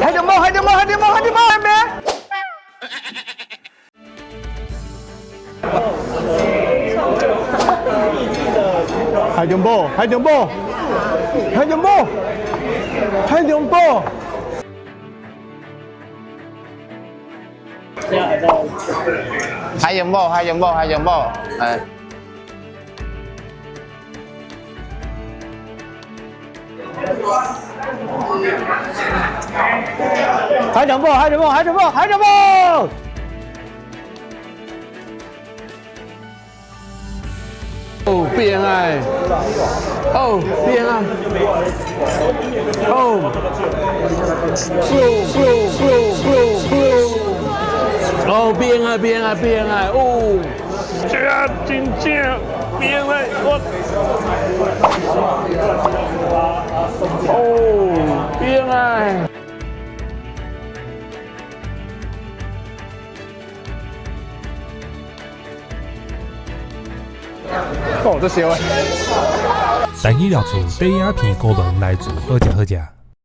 海中某，海中某，海中某，海中某，咩？海中某，海中某，海中某，海中某。海中某，海中某，海中某，哎。海中某，海中某，海中某，海中某。哦，变爱，哦，变爱，哦，哦，变爱，变爱，变爱，哦，这真正变爱，我，哦，变爱。哦，這燒的。台語料厝短影片高門來自好食好食。